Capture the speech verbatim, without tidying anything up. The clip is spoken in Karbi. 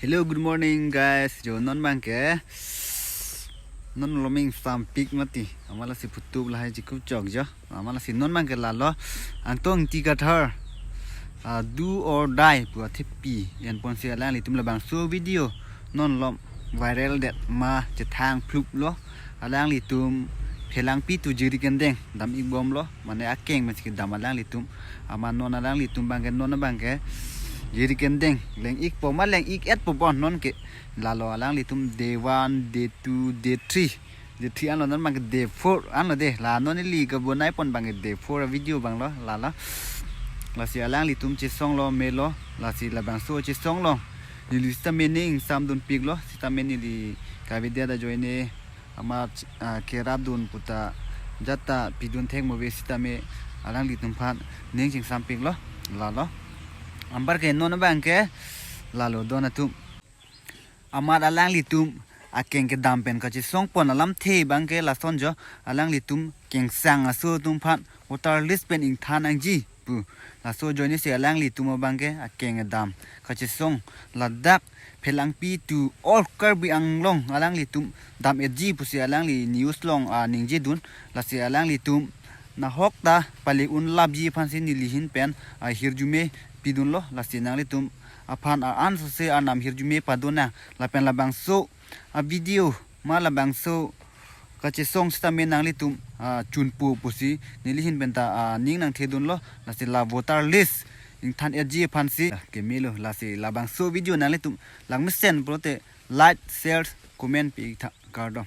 Hello, good morning guys. Jo non abangke non loming sampik mati. Amat lasi putup lahai chikup chok jo. Amat lasi non abangke lalo Angtong Ingti Kathar, ah, Do or Die pu athepi enponsi alanglitum labangso video non lom viral det ma chethang phlup lo. Alanglitum phelangpi tu jiri kendeng dam-ik bomlo, mane akeng masi kedam alanglitum. Amat non alanglitum abangke, non abangke jiri kendeng leng-ikpo ma leng-ik-etpo bon non ke. Lalo alanglitum day one, day two, day three. Day three anlo, non abangke day four anlo de. La non ili kebonai pon abangke day four video abanglo lalo. Lasi alanglitum chesonglo melo, lasi labangso chesong along neli sitame ning ingsamdunpiklo, sitame neli kavedet ajoine amat, ah, kerapdun puta jat ta pidun thek move sitame alanglitum aphan ning chingsampiklo lalo. Anparke non abangke lalo don atum. Amat alanglitum akeng kedam pen kachesong pon alamthe abangke lason jo, alanglitum kengsang aso atum aphan voter list pen ingthan nangji pu. Laso ajoinesi alanglitum abangke akeng kedam kachesong ladak phelangpi tu all Karbi Anglong alanglitum dam-etji pusi alangli news along, ah, ningjedun. Lasi alanglitum nahok ta pale-un lapji aphansi neli ahin pen, ah, hirjume pidunlo. Lasi nanglitum aphan, ah, ansose arnam hirjume padun nang, lapen labangso avideo ma labangso kachesong sitame nanglitum, ah, chunpo pusi neli ahin pen ta, ah, ning nangthedunlo. Lasi la voter list ingthan-etji aphansi, ah, kemelo. Lasi labangso video nanglitum langmesen pulote like, share, comment pi-ik tha, kardom.